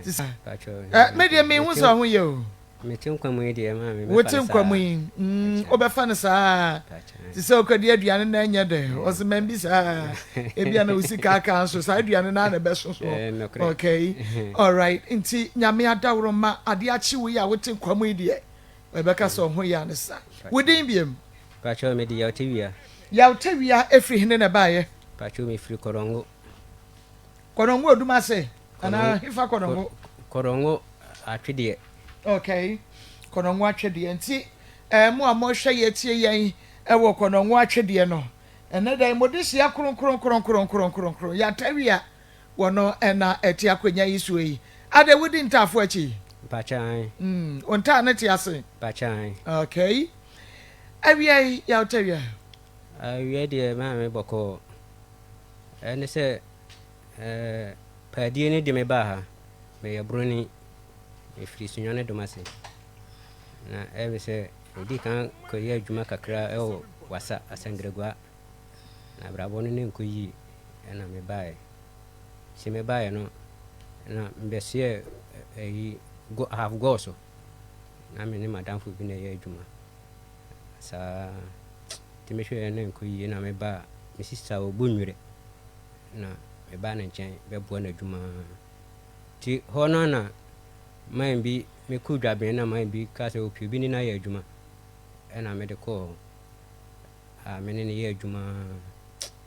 Ɛ me deɛ menhu sɛ ɔho yɛ o. Mete nkwa mu yi deɛ maame mɛfa no Wote saa. nkwa mu yi mm, wobɛfa no saa te sɛ wokɔdi aduane na ɛnyɛ dɛ ɔse mambi saa ebia na wo sika aka nso saa aduane no ara na ɛbɛso soɔ okay alright nti Nyame adaworo ma adeɛ akye wo yi a wote nkwa mu yi deɛ ɛbɛka sɛ ɔho yɛ ane sa. Wo din biam? Pakyɛw mede Yawtewia. Yawtewia ɛfiri hene na ɛbaeɛ? Pakyɛw mefiri Kɔrɔngo. Kɔnɔngo Odumase anaa hefa Kɔnɔngo? Kɔnɔngo Atwedeɛ. Okay, Kɔnɔngo Atwedeɛ. Nti eh, mo a mohwɛ yɛ tie yɛn wɔ Kɔnɔngo Atwedeɛ no, ɛnɛ da yi mode hyia kronkron kronkron kronkron kronkron Yɛatawia wɔ no ɛna ɛte akonya yi soɔ yi. Adɛ wodi ntaafo akyi? Mpakyɛ ae. Mm, wo ntaa no te ase? Mpakyɛ ae. Okay. Awia yi, Yɛatawia. Awia deɛ maame bɔkɔɔ. Ɛne sɛ eh, paadie no de me baa ha. Meyɛ broni. Mefiri Sunyani Domase. Na ɛyɛ me sɛ medii kan kɔyɛɛ adwuma kakra wɔ Wassa, Asankragua. Na abrabɔ no ne nkɔ yie ɛna mebaeɛ. Nti mebaeɛ no na mebɛsoɛɛ ayi half gɔɔ so. Na me ne m'adamfo bi na ɛyɛ adwuma. Saa nti mehwɛɛ na ɛnkɔ yie na mebaa me sista wɔ Bonwire na mebaa ne nkyɛn bɛboa no adwuma. Nti hɔ no na man bi mekɔ Dwaben na man bi kaa sɛ ɔpɛ obi ne no ayɛ adwuma ɛna mede kɔɔ hɔ a me ne no yɛ adwuma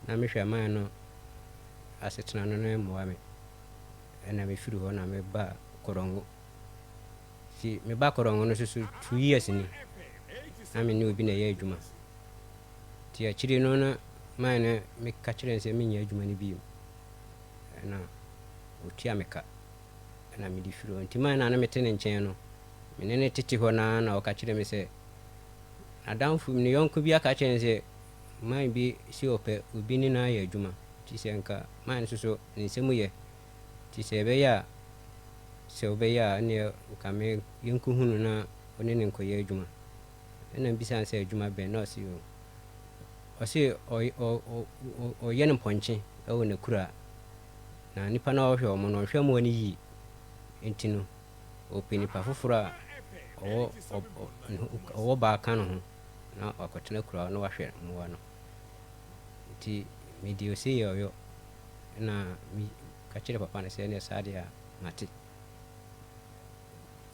na mehwɛ man no asetena no na ɛmmoa me ɛna mefiri hɔ na mebaa Korongo. Nti meba Korongo no nso so 2 years ni na me ne obi na ɛyɛ adwuma. Nti akyire no na man no meka kyerɛ no sɛ menyɛ adwuma no bio ɛna ɔtua me ka ɛna mede firi hɔ. Nti man no a na mete ne nkyɛn no me ne no tete hɔ naa na ɔka kyerɛ me sɛ n'adamfo ne yɔnko bi aka kyerɛ no sɛ man bi si ɔpɛ obi ne no ayɛ adwuma nti sɛ nka man no nso so ne nsɛm yɛ nti sɛ ɛbɛyɛ a sɛ wobɛyɛ a ɛneɛ nka me yɛnkɔhu no na ɔne ne nkɔyɛ adwuma. Ɛna mbisa no sɛ adwuma bɛn na ɔse o ɔse ɔyɛ no mpɔnkye ɛwɔ n'akura na nipa no a ɔhwɛ ɔmo no ɔnhwɛ mmoa no yie nti no ɔpɛ nipa foforɔ a ɔwɔ ɔwɔ baa ka no ho na wakɔtena kura hɔ na wahwɛ mmoa no. Nti mede ose yɛ ɔyɔ na meka kyerɛ papa no sɛ ɛneɛ saa deɛ a mate.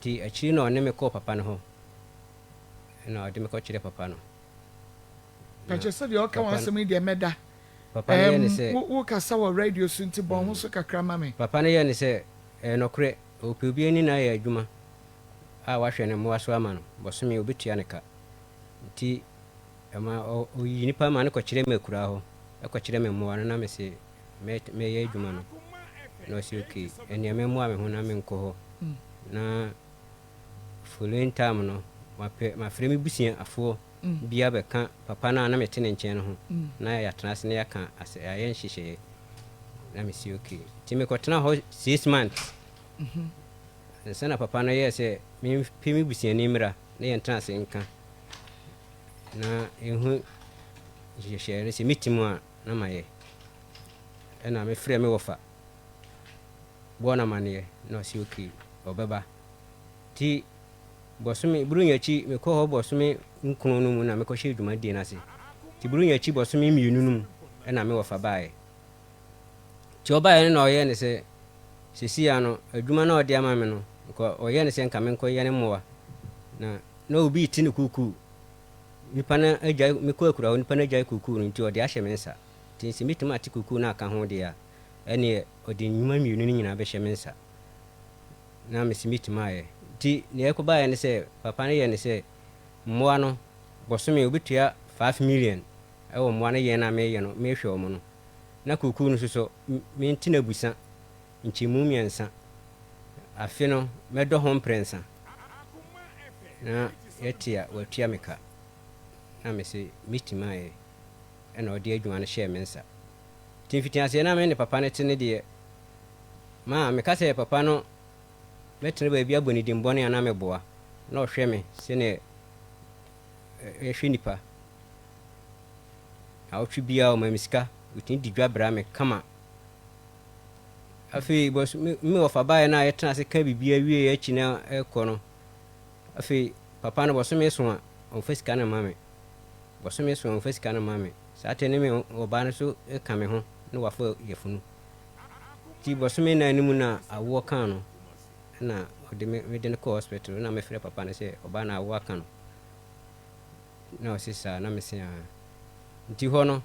Nti akyiri na ɔne me kɔɔ papa no hɔ ɛna ɔde me kɔkyerɛ papa no. Pakyɛ sɛdeɛ ɔka wɔn asɛm yi deɛ mɛda. Papa no yɛ ne sɛ wo kasa wɔ radio so nti bɔn ho so kakra ma me. Papa no yɛ ne sɛ ɛyɛ nɔkorɛ ɔpɛ obi ani na ayɛ adwuma a wahwɛ ne mmoa so ama no bɔsome obɛtua ne ka. Nti ɛma ɔyi nipa ma no kɔkyerɛ me akuraa hɔ ɛkɔkyerɛ me mmoa no na mese mɛyɛ adwuma no na ɔse okay ɛneɛ memmoa me ho na menkɔ hɔ na following time no mapɛ mafrɛ me busuafoɔ bi abɛka papa no a na mete ne nkyɛn no ho na yɛatena ase na yɛaka asɛ ayɛ nhyehyɛeɛ na mese okay. Nti mekɔtena hɔ 6 months nsa na papa no yɛɛ sɛ mempɛ me busuani mmra na yɛntena ase nka na ɛhu nhyehyɛeɛ no sɛ meti mu a na mayɛ. Ɛna mefrɛ me wɔfa bɔɔ no amanneɛ na ɔse okay ɔbɛba. Nti bɔsome Buronya akyi mekɔɔ hɔ bɔsome 9 no mu na mekɔhyɛ dwumadie no ase. Nti Buronya akyi bɔsome 2 no mu ɛna me wɔfa baeɛ. Nti ɔbaeɛ no na ɔyɛɛ ne sɛ sesia no adwuma no a ɔde ama me no nka ɔyɛɛ ne sɛ nka menkɔyɛ ne mmoa na obi te ne kuukuu nipa no agyae mekɔ akura hɔ nipa no agyae kuukuu no nti ɔde ahyɛ me nsa. Nti sɛ metumi ate kuukuu no aka ho deɛ a ɛneɛ ɔde nnwuma 2 no nyinaa bɛhyɛ me nsa na mese metumi ayɛ. Nti nea ɛkɔbaeɛ ne sɛ papa no yɛ ne sɛ mmoa no bɔsome obɛtua 5 million ɛwɔ mmoa no yɛn a meyɛ no mehwɛ ɔmo no na kuukuu no nso so mente no abusa nkyɛmu 3 afe no mɛdɔ ho mprɛnsa na yɛte a watua me ka na mese metumi ayɛ ɛna ɔde adwuma no hyɛɛ me nsa. Nti mfitiaseɛ na me ne papa no te ne deɛ ma meka sɛ papa no mɛtena baabi abɔ ne din bɔne a na meboa na ɔhwɛ me sɛneɛ ɛhwɛ nipa. Awɔtwe biara ɔma me sika, ɔtumi di dwa bra me kama. Afei bɔs me me wɔfa baeɛ no a yɛtena ase ka biribiara wieeɛ akyi na ɛrekɔ no, afei papa no bɔsome so a ɔmfa sika no mma me. Bɔsome so a ɔmfa sika no mma me. Saa te ne me ɔbaa no nso ka me ho na wafa yafunu. Nti bɔsome nan no mu na awoɔ kaa no na ɔde me mede no kɔɔ hospital na mefrɛ papa no sɛ ɔbaa no awoɔ aka no. Na ɔse saa na mese aa. Nti hɔ no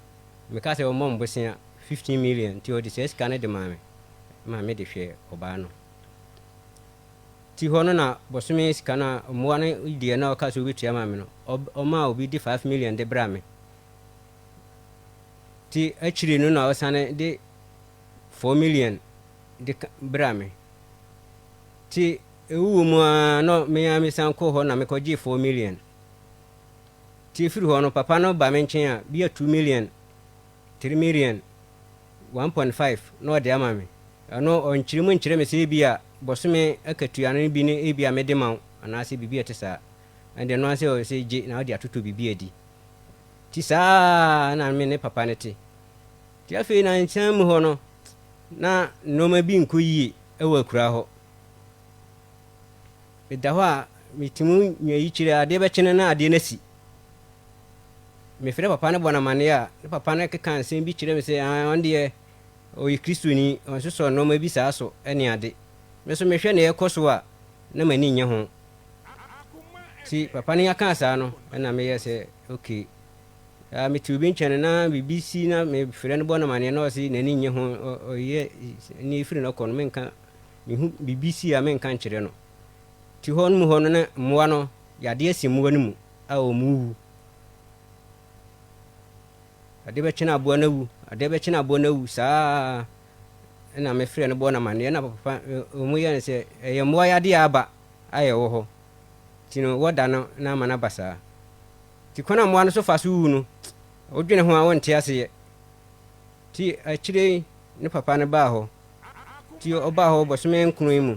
mekaa sɛ ɔmmɔ me bosea 15 million nti ɔde saa sika no de maa me ma mede hwɛɛ ɔbaa no. Nti hɔ no na bosome sika no a mmoa no deɛ na ɔkaa sɛ ɔbɛtua ma me no ɔmaa obi de 5 million de braa me. Nti akyire no na ɔsane de 4 million de braa me. Nti ɛwuwu mu ara na me ara mesan kɔɔ hɔ na mekɔgyee 4 million. Nti ɛfiri hɔ no papa no ba me nkyɛn a bia 2 million, 3 million, 1.5 na ɔde ama me. Ɛno ɔnkyerɛ mu nkyerɛ me sɛ ebia bɔsome akatua no bi ne ebia mede ma wo anaasɛ biribi a ɛte saa. Ɛnde ɛno ara sɛ ɔsɛ gye na wode atotɔ biribi adi. Nti saa ara na me ne papa no te. Nti afei nansa mu hɔ no na nnoɔma bi nkɔ yie wɔ akuraa hɔ. Meda hɔ a, metumi nya yikyerɛ, adeɛ bɛkye no na adeɛ no asi. Mefrɛ papa no bɔ no amanneɛ a, ne papa no keka nsɛm bi kyerɛ me sɛ ah, ɔno deɛ ɔyɛ Kristoni, ɔnsosɔ nnoɔma bi saa so ne ade. Me nso mehwɛ nea ɛrekɔ so a, na m'ani nnye ho. Nti papa no nya kaa saa no, ɛna meyɛɛ sɛ okay. Ah, mete obi nkyɛn no na biribi si na mefrɛ no bɔ no amanneɛ na ɔse n'ani nnye ho, ɔyɛ ne ɛfiri no kɔ no menka Mehu biribi si a menka nkyerɛ no. Nti hɔ no mu hɔ no na mmoa no yadeɛ asi mmoa no mu a wɔn wu. Adeɛ bɛkye na aboa no awu, adeɛ bɛkye na aboa no awu saa ɛna mefrɛ no bɔɔ no amanneɛ na papa wɔn yɛ no sɛ ɛyɛ mmoa yadeɛ a aba a ɛwɔ hɔ. Nti no wɔda no na ama no aba saa. Nti kwan a mmoa no so fa so wu no, wodwene ho a wonte aseɛ. Nti akyire yi ne papa no baa hɔ. Nti ɔbaa hɔ bɔsome nkron yi mu.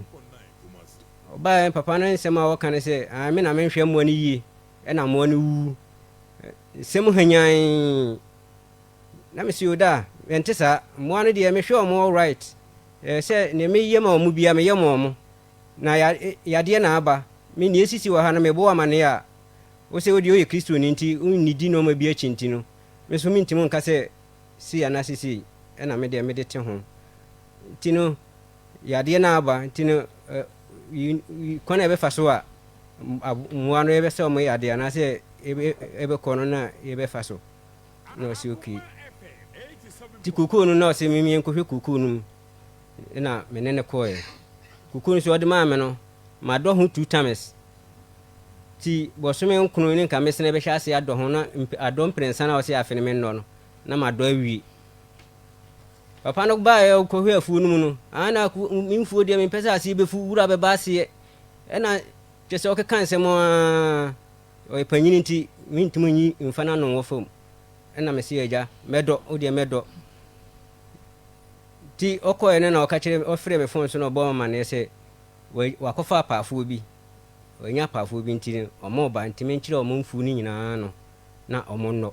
Ɔbaeɛ papa no nsɛm a ɔka ne sɛ, ah, me na menhwɛ mmoa no yie, ɛna mmoa no wuwu. Nsɛm hanyann. Na mese o da, ɛnte saa. Mmoa no deɛ mehwɛ wɔn all right. Ɛɛ sɛ nea meyɛ ma wɔn biara meyɛ ma wɔn. Na yadeɛ na aba. Me nea esisi wɔ ha no mebɔ wo amaneɛ a, wo sɛ wo deɛ woyɛ Kristoni nti wonnidi nneɛma bi akyi nti no, me nso mentumi nka sɛ sei anaasɛ sei na me deɛ mede te ho. Nti no, yadeɛ no aba nti no, kwan a yɛbɛfa so a mmoa no yɛbɛsɛ wɔn yadeɛ anaasɛ yɛbɛkɔ no na yɛbɛfa so. Na ɔse okay. Nti kokoo no na ɔse me menkɔhwɛ kokoo no mu na me ne no kɔɔɛ. Kokoo no so ɔde maa me no, madɔ ho two times. Nti bɔsome nkono ne nka mesene bɛhyɛ ase adɔ ho na adɔ mprɛnsa na ɔse afe no mennɔ no na madɔ awie. Papa no baeɛ ɔkɔhwɛ afuo no mu no, ah na me mfuo deɛ mempɛ sɛ aseɛ bɛfu, wura bɛba aseɛ. Ɛna kyerɛ sɛ ɔkeka nsɛm ara, ɔyɛ panyini nti mentumi nyi mfa n'ano nwɔ fam. Ɛna mese agya mɛdɔ, wo deɛ mɛdɔ. Nti ɔkɔeɛ no na ɔka kyerɛ ɔfrɛ me fon so na ɔbɔ me amanneɛ sɛ wakɔfa apaafoɔ bi, wanya apaafoɔ bi nti no wɔreba nti menkyerɛ wɔn mfuo no nyinaa ano na wɔnnɔ.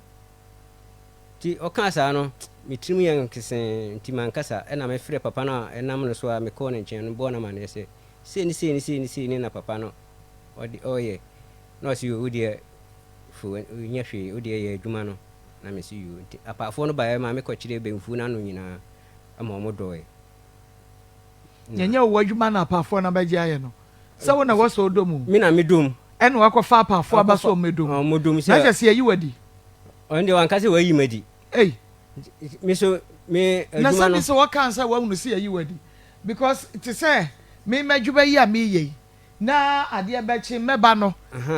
Nti ɔkaa saa no, me tirim yɛɛ nkesee, nti mankasa. Ɛnna mefrɛɛ papa no a ɛnam no so a mekɔɔ ne nkyɛn no bɔɔ no amanneɛ sɛ, sei ne sei ne sei ne sei ne na papa no ɔde ɔreyɛ. Na ɔse, yoo, wo deɛ fo nyɛ hwee, wo deɛ yɛ adwuma no. Na mese, yoo. Nti apaafoɔ no baeɛ maa mekɔkyerɛɛ bɛnfuo no ano nyinaa ma wɔdɔeɛ. Na ɛnyɛ wo adwuma na apaafoɔ no abɛgye ayɛ no. Sɛ wo na ɛwɔ sɛ wodɔ mu. Me na medɔ mu. Ɛna wakɔfa apaafoɔ aba sɛ wɔmmɛdɔ mu. Wɔdɔ mu sɛ. Na kyerɛ sɛ yɛayi wo adi. Ɔno deɛ wanka sɛ wayi me adi. Ei. Me so me adwuma no. Na sɛ bi sɛ wɔka sɛ wahunu sɛ yɛayi wo adi. Because te sɛ me m'adwuma yi a mereyɛ yi, na adeɛ bɛkye mɛba no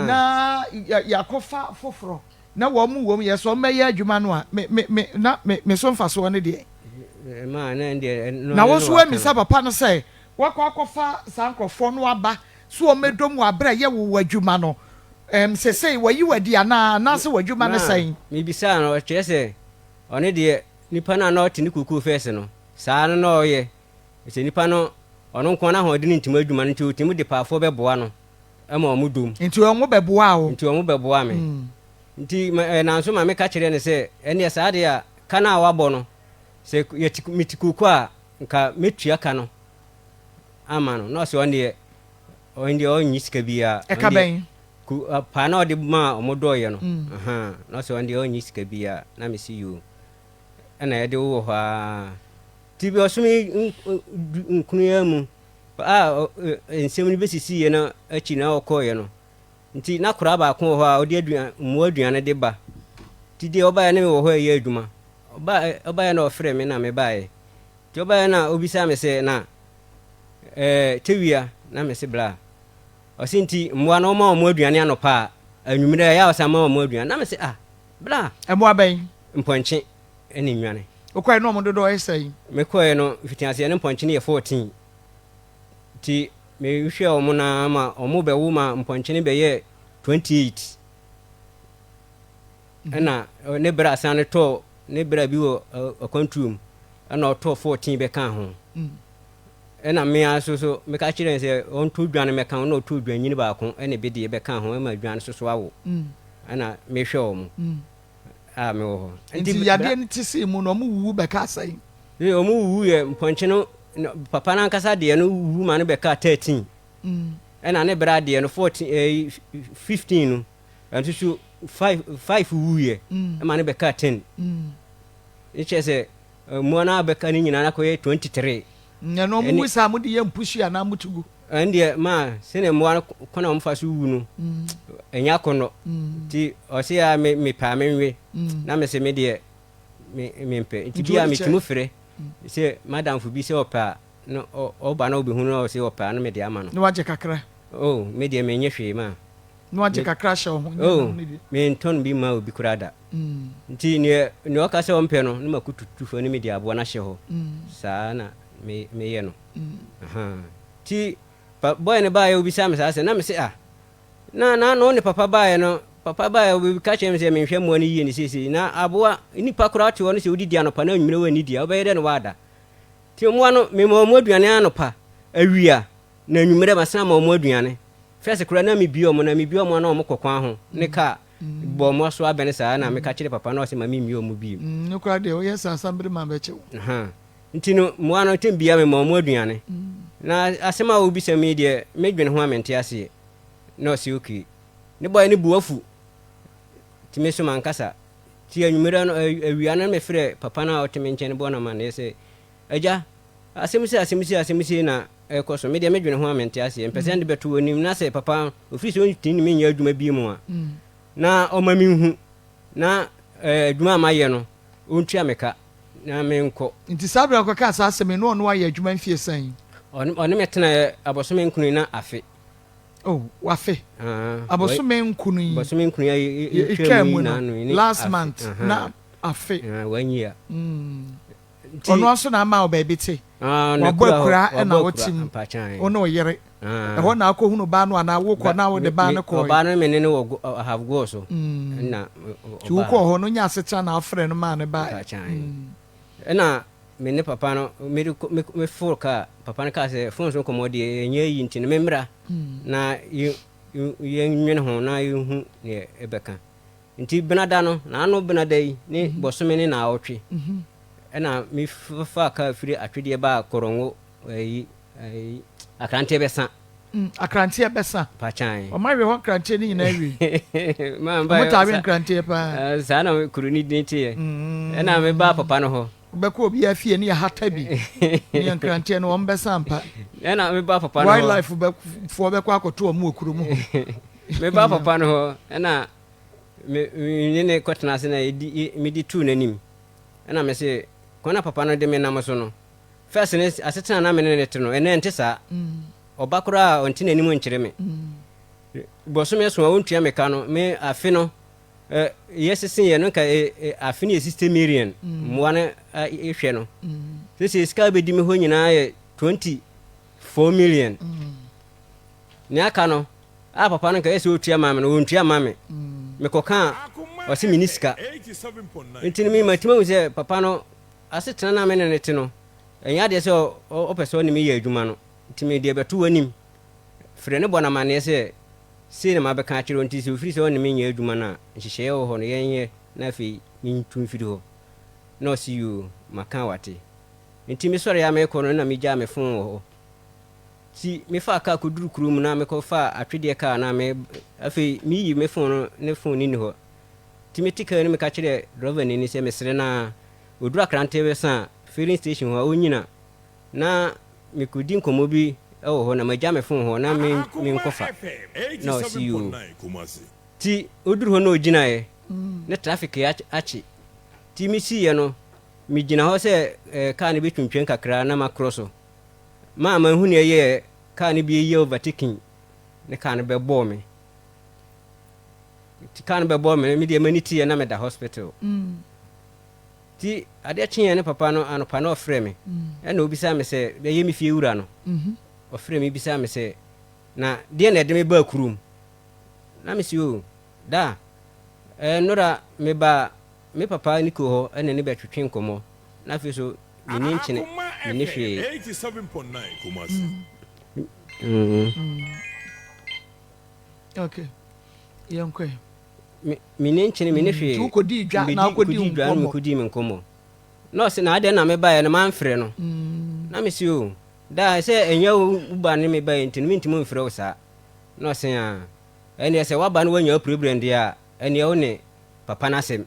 na yɛakɔfa foforɔ. Na wɔn wom yɛ sɛ wɔmmɛyɛ adwuma no a, me, me, me, na me, me so mfasoɔ ne deɛn? Na wo nso woammisa papa no sɛ wakɔ akɔfa saa nkurɔfoɔ no aba sɛ wɔmmɛdɔ mu wɔ aberɛ a ɛyɛ wo w'adwuma no, ɛm, sesei wayi wo adi anaa, anaasɛ w'adwuma ne sɛn? Mebisaa no, ɔkyerɛ sɛ ɔno deɛ nipa no a na ɔte ne kookoo fɛs no, saa no na ɔyɛ, sɛ nipa no, ɔno nko ara n'ahoɔden ntumi adwuma no nti ɔtumi de paafoɔ bɛboa no. ma wɔn dɔ mu. Nti wɔn bɛboaa wo? Nti wɔn bɛboaa me. Nti ma, eh, nanso maame ka kyerɛɛ no sɛ, ɛnneɛ saa deɛ a, ka no a woabɔ no, sɛ yɛte, mete kooko a, nka mɛtua ka no ama no, na ɔse ɔno deɛ, ɔno deɛ ɔnnye sika biara. Ɛka bɛn? Ku, paa na ɔde maa ɔmo dɔɔyɛ no, ahaa, na ɔse ɔno deɛ ɔnnye sika biara, na mese yoo. Ɛna yɛde wowɔ hɔ ara. Nti bosome nkron yi ara mu a nsɛm no bɛsisiiɛ no akyi na ɔkɔeɛ no, nti na koraa baako wɔ hɔ a ɔde aduan, mmoa aduane de ba. Nti deɛ ɔbaeɛ na mewɔ hɔ reyɛ adwuma. Ɔbaeɛ na ɔfrɛɛ me na mebaeɛ. Nti ɔbaeɛ na ɔbisaa me sɛ na ɛɛ tewia na mese bra. Ɔse nti mmoa no ɔma wɔn aduane anɔpa a, anwummerɛ ɛyɛ a ɔsan ma wɔn aduane. Na mese ah bra. Mmoa bɛn? Mpɔnkye ne nnwane. Wokɔe no wɔn dodoɔ yɛ sɛn? Mekɔeɛ no mfitiaseɛ no mpɔnkye no yɛ 14. Nti mehwɛɛ wɔn no ara ma wɔn bɛwo ma mpɔnkye no bɛyɛɛ 28. Ɛna ne bra san no tɔɔ ne bra bi wɔ akwantuo mu ɛna ɔtɔɔ 14 bɛkaa ho. Ɛna me ara nso so meka kyerɛɛ no sɛ ɔntɔ dwan mmɛka ho na ɔtɔɔ dwannini baako ne bedeɛ bɛkaa ho ma dwan no so so awo. Ɛna mehwɛ wɔn a mewɔ hɔ. Nti yadeɛ no te see mu no wɔn wuwu bɛkaa sɛn? Wɔn wuwu yɛ mpɔnkye no papa no ankasa deɛ no wuwu ma no bɛkaa 13. Ɛna ne bra deɛ no 14 ɛɛ 15 no ɛno nso so 5 5 wuiɛ ɛma no bɛkaa 10. Ne kyerɛ sɛ mmoa no abɛka no nyinaa no akɔyɛ 23. Na na wɔn wu saa mode yɛ mpusu anaa moto gu? Ɛno deɛ ma sɛdeɛ mmoa no kwan a wɔfa so wu no ɛnyɛ akɔnnɔ. Nti ɔse a me mepɛ a menwe na mese me deɛ me mempɛ. Nti bi a metumi frɛ sɛ madamfo bi sɛ ɔpɛ a na ɔba na ɔbɛhu no na ɔse ɔpɛ a na mede ama no. Na wagye kakra? Oh me deɛ menyɛ hwee ma. Na wagye kakra ahyɛ wo ho? Oh mentɔn bi mma obi koraa da. Nti neɛ neɛ ɔka sɛ ɔmpɛ no na makotutu fa ne mede aboa no ahyɛ hɔ. Saa na me meyɛ no. Ahaa. Nti pa boy no baeɛ obisaa me saa asɛm na mese ah na na na ɔne papa baeɛ no papa baeɛ ɔbɛka kyerɛ me sɛ menhwɛ mmoa no yie ne seesei na aboa nipa koraa te hɔ no sɛ wodidi anɔpa na anwummerɛ woannidi a wobɛyɛ dɛ na woada. Nti mmoa no mema wɔn aduane anɔpa, awia na anwummerɛ masan ama wɔn aduane. First koraa na mebue wɔn na mebue wɔn a na wɔkɔ kwan ho ne car bɔ wɔn aso abɛn saa na meka kyerɛ papa na ɔse ma memmue wɔn bio. No koraa deɛ woyɛ saa san bere ma bɛkye wo. Ahaa nti no mmoa no tɛm biara mema wɔn aduane na asɛm a wobisa me yi deɛ medwene ho a mente aseɛ na ɔse okay ne boy no bo afu nti me nso mankasa nti anwummerɛ no awia no mefrɛ papa no a ɔte me nkyɛn no bɔɔ no amanneɛ sɛ agya Asɛm sei, asɛm sei, asɛm sei na ɛrekɔ so. Me deɛ medwene ho a mente aseɛ. Mpɛ sɛ mede bɛto w'anim na sɛ papa ɔfiri sɛ ɔntumi ne me nyɛ adwuma bio mu a, na ɔma menhu na adwuma a mayɛ no ɔntua me ka na menkɔ. Nti saa berɛ a wokɔkaa saa asɛm yi na ɔne wo ayɛ adwuma mfie sɛn? Ɔne me tenaeɛ abosome nkron yi na afe. Oh, wafe. Abosome nkron yi. Bosome nkron yi a ɛtwaa mu no, last month na afe. One year. Ɔno ara nso na ama wo baabi te. Wabɔ akura na wote mu. Wo ne wo yere. Ɛhɔ na akɔhunu baa no anaa wokɔ na wode baa no kɔe? Ɔbaa no me ne no wɔ Ahavgoɔ so. Ɛna ɔbaa. Nti wokɔɔ hɔ no wonya asetena na wofrɛ no maa no baeɛ. Ɛna me ne papa no mede me foro kaa papa no kaa sɛ fon so nkɔmmɔ deɛ ɛnyɛ ayi nti no memmra na yɛnwene ho na yɛnhu deɛ ɛbɛka. Nti benada no, n'ano benada yi ne bɔsome ne naawɔtwe ɛna me faa kaa firi Atwedeɛ baa Korongo ɛyi ɛyi Akranteɛ bɛsa. Akranteɛ bɛsa. Pakyan. Wɔn awe hɔ nkranteɛ no nyinaa awie. Maa mba Wɔn taa we nkranteɛ paa. Saa na kuro no din teɛ. Ɛna me baa papa no hɔ. Wobɛkɔ obiara fie ne yɛahata bi ne yɛ nkranteɛ no wɔn bɛsa ampa. Ɛna me baa papa no hɔ. Wildlife bɛ foɔ bɛkɔ akɔto wɔn wɔ kuro mu hɔ. Me baa papa no hɔ ɛna me me ne no kɔtena ase na yɛdi mede tuu n'anim. Ɛna me se kwan a papa no de me nam so no, first no asetena na me ne no te no, ɛnnɛ ɛnte saa. Ɔba koraa a ɔnte n'anim nkyerɛ me. Bosome so a ɔntua me ka no, me afe no yɛseseeɛ no nka afe no yɛ 60 million mmoa no hwɛ no. Sese sika a bɛdi me hɔ nyinaa yɛ 24 million. Nea aka no, a papa no nka ɛyɛ sɛ ɔtua ma me no, ɔntua mma me. Mekɔka a, ɔse menni sika. Nti no me matumi ahu sɛ papa no asetena no a me ne no te no, ɛnyɛ adeɛ sɛ ɔpɛ sɛ ɔne me yɛ adwuma no. Nti mede ɛbɛto w'anim. Frɛ no bɔ no amanneɛ sɛ sei na mabɛka akyerɛ wo, nti sɛ ɔfiri sɛ ɔne me nyɛ adwuma no a, nhyehyɛeɛ wɔ hɔ no yɛnyɛ na afei mentu mfiri hɔ. Na ɔse yoo, maka wate. Nti mesɔre a merekɔ no na megyaa me phone wɔ hɔ. Nti mefaa kaa kɔduru kurom na mekɔfaa atwedeɛ kaa na me afei meyi me phone no ne phone no nni hɔ. Nti mete kaa no meka kyerɛɛ drɔvani no sɛ mesrɛ no ara ɔduru Akrante bɛsa a filling station hɔ a ɔnnyina na mekɔdi nkɔmmɔ bi wɔ hɔ na magya me phone hɔ na menkɔfa na ɔse yoo. Nti ɔduru hɔ na ɔgyinaeɛ ne traffic akye nti mesiiɛ no megyina hɔ sɛ kaa no bɛtwintwan kakra na makorɔ so. Maa manhu nea ɛyɛɛ kaa no bi yɛ overtaking ne kaa no bɛbɔɔ me. Nti kaa no bɛbɔɔ me no, me deɛ m'ani teeɛ na meda hospital. Nti adeɛ kyeeɛ ne papa no anɔpa na ɔfrɛ me ɛna ɔbisaa me sɛ, ɛyɛ me fie wura no, ɔfrɛ me bisaa me sɛ, na deɛ na ɛde me baa kurom? Na mese o, da, ɛɛ nnora mebaa me papa ne kuo hɔ ɛna ne bɛtwetwe nkɔmmɔ na afei so menni nkyene, menni hwee. Okay. Yɛnkɔ ɛ. Me menni nkyene, menni hwee. Nti wokɔdii dwa na wokɔdii wo nkɔmmɔ. Dwa na mekɔdii me nkɔmmɔ. Na ɔse na adɛn na mebaeɛ no mamfrɛ no. Na mese o, daa sɛ ɛnyɛ wo ba ne me baeɛ nti no mentumi mfrɛ wo saa. Na ɔse aa, ɛnneɛ sɛ woaba na woanya wo problem deɛ a, ɛnneɛ wo ne papa no asɛm,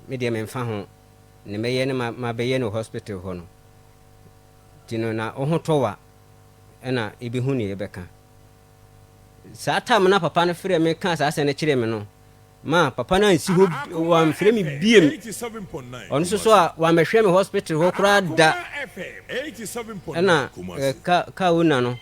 me deɛ memfa ho. Ne mɛyɛ ne mabɛyɛ no hospital hɔ no nti no na wo ho tɔ wo a ɛna yɛbɛhu neɛ yɛbɛka. Saa time na papa no frɛɛ me kaa saa asɛm no kyerɛɛ me no ma papa no ansi hɔ wamfrɛ me biem. Ɔno nso so a wammɛhwɛ me hospital hɔ koraa da. Ɛna kaa owner no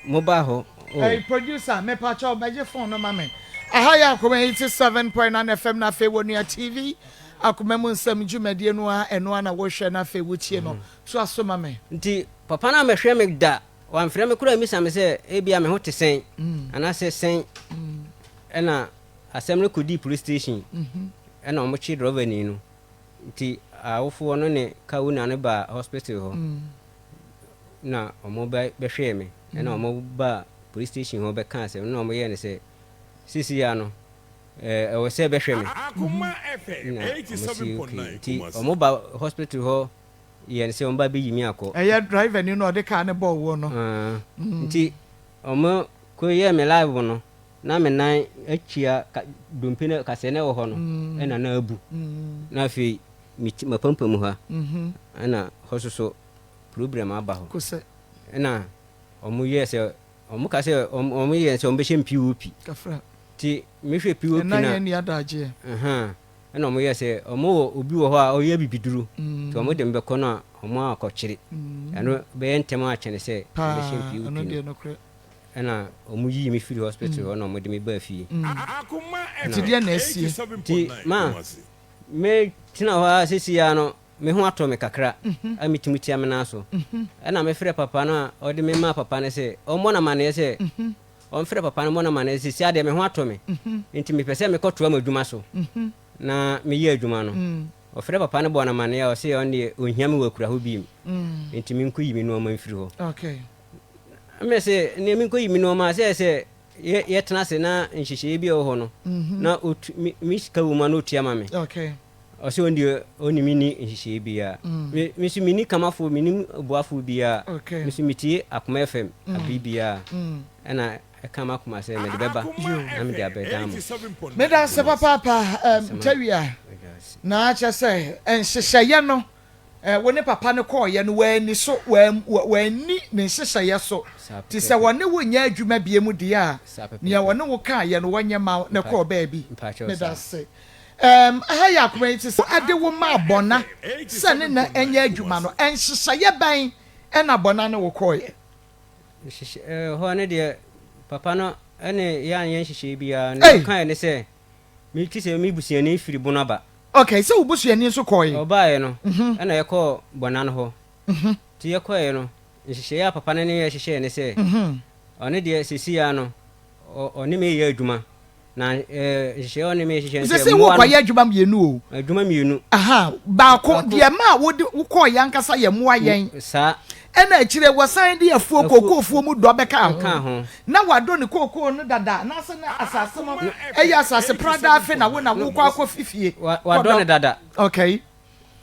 mobaa hɔ. Oh. Hey producer, me pacho bɛgye phone no ma me. Aha yɛ Akoma 87.9 FM na afei wɔ Nua TV. Akoma mu nsɛm dwumadie no ara ɛno ara na wohwɛ na afei wotie no. Toa so ma me. Nti papa no ammɛhwɛ me da, wamfrɛ me koraa ammisa me sɛ ebia me ho te sɛn anaasɛ sɛn. Ɛna asɛm no kɔdii police station ɛna wɔkyee drɔvani no. Nti awofoɔ no ne car owner no baa hospital hɔ na wɔbɛhwɛɛ me ɛna wɔbaa police station hɔ bɛkaa asɛm no na wɔyɛɛ no sɛ seesei ara no ɛwɔ sɛ bɛhwɛ me na ɔmo si okay nti ɔmo ba hospital hɔ yɛ no sɛ ɔmo ba bɛyi me akɔ. Ɛyɛ driver ni no ɔde car no bɔɔ woɔ no. Nti ɔmo kɔ yɛɛ me live no na me nan akyia dompe no kasɛɛ no ɛwɔ hɔ no ɛna na abu na afei me ti mapampam ha ɛna hɔ soso problem aba hɔ ɛna ɔmo yɛɛ sɛ Ɔmo ka sɛ ɔmo yɛ sɛ ɔmo bɛhyɛ me POP. Kafra. Nti me hwɛ POP na. Ɛna yɛn ni adagyeɛ. Ahaa ɛna ɔmo yɛ sɛ ɔmo wɔ obi wɔ hɔ a ɔyɛ abibiduro. Nti ɔmo de me bɛkɔ no a ɔmo akɔ kyere. Ɛno bɛyɛ ntɛm akyɛne sɛ ɔmo bɛhyɛ me Paa POP ɛno no. deɛ nokorɛ. Ɛna ɔmo yii me firi hospital hɔ na ɔmo de me baa fie. Ɛna. Nti deɛn na asie? Nti ma me tena hɔ ara seisei ara no. Me ho atɔ me kakra a metumi tia me nan so. Ɛnna mefrɛɛ papa no a ɔde me maa papa no sɛ ɔmmɔ no amanneɛ sɛ ɔmfrɛ papa no mmɔ no amanneɛ sɛ seesei ara deɛ me ho atɔ me, enti mepɛ sɛ mekɔtoa m'adwuma so na meyɛ adwuma no. Ɔfrɛɛ papa no bɔɔ no amanneɛ a ɔse ɔno deɛ ɔnhia me wɔ akura hɔ bio, enti menkɔyi me nnoɔma mfiri hɔ. Mese, Ɛnneɛ menkɔyi me nnoɔma a, sɛ ɛsɛ sɛ yɛtena ase na nhyehyɛeɛ bi a ɛwɔ hɔ no, na me sika wɔ mu a na ɔtua ma me. Ɔse ɔno deɛ ɔne me nni nhyehyɛeɛ biara. Me me nso menni kamafoɔ, menni boafoɔ biara. Me nso metie Akoma FM abere biara. Ɛna ɛka m'akoma sɛ mede bɛba na mede abɛdan mo. Meda ase papaapa ɛɛm Tawia. Na kyerɛ sɛ nhyehyɛeɛ no wo ne papa no kɔeɛ no wanni so, wanni ne nhyehyɛeɛ so. Nti sɛ wɔne wo nyɛ adwuma biom deɛ a, nea wɔne wo kaeɛ no wɔnyɛ mma wo na kɔɔ baabi. Meda ase. Erm, ha yɛ akoma yi te sɛ ade wo maa Bɔna sɛ ne na nyɛ adwuma no, nhyehyɛeɛ bɛn na Bɔna ne wo kɔeɛ? Nhyehyɛ, ɛhɔ no deɛ papa no ne yɛn anyɛ nhyehyɛeɛ biara. Nea ɔkaeɛ ne sɛ, me te sɛ me busuani firi Bono aba. Okay, sɛ wo busuani nso kɔeɛ? Ɔbaeɛ no, ɛna yɛkɔɔ Bɔna no hɔ. Nti yɛkɔeɛ no, nhyehyɛeɛ a papa no ne yɛn hyehyɛeɛ ne sɛ, ɔno deɛ seesei ara no, ɔne me reyɛ adwuma. Na nhyehyɛeɛ a ɔne me hyehyɛ ne sɛ Sese mmoa no. wokɔyɛ adwuma mmienu o. Adwuma mmienu. Aha, baako deɛ ma wode wokɔɔyɛ ankasa yɛ mmoa yɛn. Saa. Ɛna akyire wɔsan de afuo kookoofuo mu dɔ bɛkaa ho. Na wadɔ ne kookoo no dada anaasɛ na asase no ɛyɛ asase pradaa afe na wo na wokɔ akɔ fifie. Wadɔ no dada. Okay.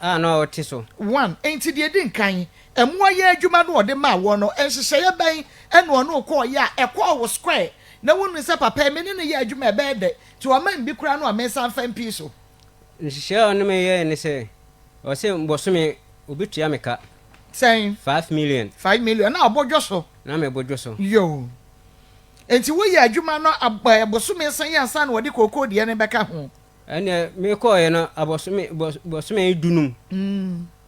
A na ɔte so. One, enti deɛ ɛdi nkan, Mmoa yɛ adwuma no ɔde maa woɔ no, nhyehyɛeɛ bɛn na ɔne wo kɔeɛ a ɛkɔɔ wo square na wonuu sɛ papa yi me ne no yɛ adwuma a ɛbɛyɛ dɛ nti wama me bi koraa no a mensan mfa mpii so? Nhyehyɛeɛ a ɔne me yɛeɛ ne sɛ, ɔse bosome ɔbɛtua me ka. Sɛn? 5 million. 5 million. Na ɔbɔ dwo so? Na mebɔ dwo so. Yoo. Nti woyɛ adwuma no ab ɛɛ bosome sɛn ansa na wɔde kookoo deɛ no bɛka ho? Ɛnneɛ mekɔeɛ no abosome bos bosome 15.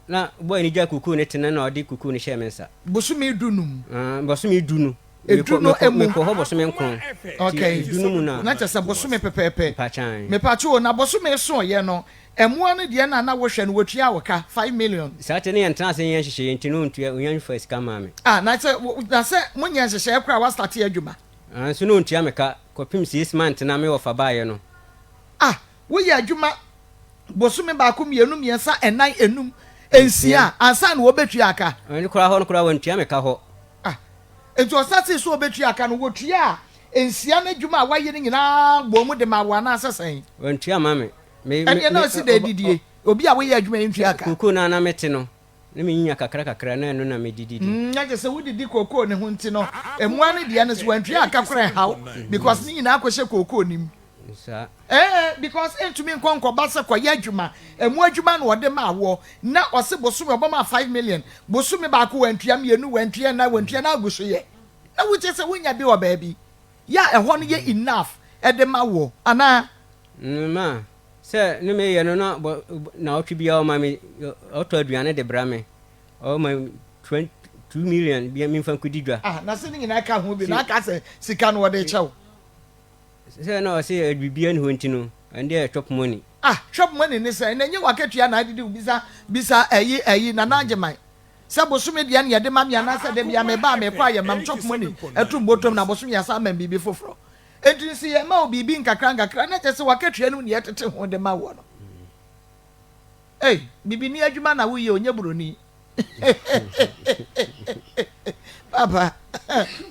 Na boy no gyaa kookoo no tena na ɔde kookoo no hyɛɛ me nsa. Bosome 15? Ah, bosome 10 no. Edu no emu. Mekɔ hɔ bosome 9. Okay. Nti 10 no mu na. Na kyerɛ sɛ bosome pɛpɛɛpɛ. Mpakyan. Mepatwo o, na bosome soeɛ no, mmoa no deɛ no a na wohwɛ no, wɔtuaa wo ka? 5 million. Saa te no yɛntena ase nyɛ nhyehyɛeɛ nti no ɔntua, ɔnya mfaa sika mmaa me. Ah, na sɛ, na sɛ monyɛ nhyehyɛeɛ koraa a woastate adwuma? Ah, nso na ɔntua me ka kɔpem 6 months na me wɔfa baeɛ no. Ah, woyɛ adwuma bosome baako, mmienu, mmiɛnsa, nnan, enum, nsia ansa na wɔbɛtua aka? Ɛno koraa hɔ no koraa wɔntua me ka hɔ. Ah, nti ɔsatee sɛ ɔbɛtua aka no, wɔtuaa nsia no adwuma a woayɛ no nyinaa bɔɔ mu de maa wo anaasɛ sɛn? Wɔntua ma me. Me, me, Ɛnneɛ na me, ɔsi dɛn didie? Obi a woyɛ adwuma yi ntua ka? Kookoo no a na mete no, na menyinya kakra kakra na ɛno na mede didi. Na kyerɛ sɛ wodidi kookoo no ho nti no, mmoa no deɛ no so wantua aka koraa ɛnha wo because ne nyinaa kɔhyɛ kookoo no mu. Saa. Ɛɛ because ɛntumi nkɔ nkɔba sɛ kɔyɛ adwuma, ɛmu adwuma na ɔde maa woɔ na ɔse bosome ɔbɛma 5 million, bosome baako wantua, mmienu wantua, nnan wantua na agu so yɛ. Na wokyerɛ sɛ wonya bi wɔ baabi yɛ a ɛhɔ no yɛ enough de ma woɔ anaa? Ma sɛ ne meyɛ no na bɔ naawɔtwe biara ɔma me ɔtɔ aduane de bra me ɔma me 2 million bi memfa nkɔdi dwa. Ah, na sɛ ne nyinaa ka ho bi na aka sɛ sika no wɔde kyɛ wo. Sɛ na ɔse biribiara nni hɔ nti no ɛnde ɛyɛ chop money. Ah, chop money ne sɛn? Na ɛnyɛ w'akatua na adidi wo bisa bisa ɛyi ɛyi Nana Agyeman sɛ bosome deɛ na yɛde ma me anaasɛ da biara meba a mekɔ a yɛma me chop money ɛto me bɔtɔm na bosome yɛasan ama me biribi foforɔ. Enti no sɛ yɛma wo biribi nkakra nkakra na kyerɛ sɛ w'akatua no mu na yɛtete ho de ma woɔ no. Ei, bibini adwuma na woyɛ o, nyɛ buroni. Papa,